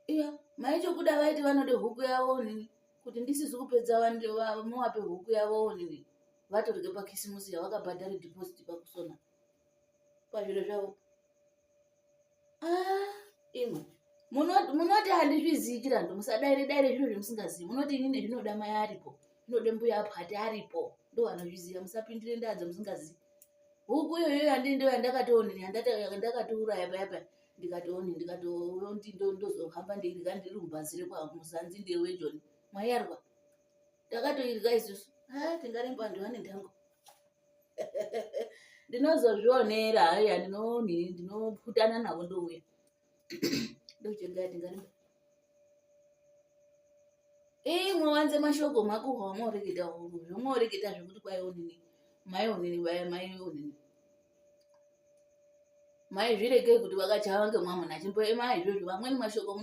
Iya, mai Chokuda vaiti vanode huku yavo nini kuti ndisizi kupedza muvape huku yavo nini vatorye pakisimusi yavakabhadhara deposit pakusona pazviro zvavo. Ah, imwe munoti handizvizii Chirandu, musadaire daire zviro zvemusingazivi. Munoti inini zvinoda mai aripo, zvinode mbuya apwati aripo, ndo vanozviziva. Musapindire ndaa dzemusingazivi. Huku iyoyo yandii ndo yandakatoonini yandakatouraya paya paya ndikatooni ndikatoondozohamba ndeirya ndiri mubhazi rekwamuzanzi ndewejoni maiyarwa takatoirya isusu. Ha, tingaremba vantu vane ndango ndinozozvionera haya ndinooni ndinoputana navo ndouya ndochengaya tingaremba imwe wanze mashoko makuhwa mworeketa zvomworeketa zvekuti kwaionini maionini vaya maionini maizvirekei kuti vakachava ngemwamuna chimboemai izvozvo vamweni mashoko.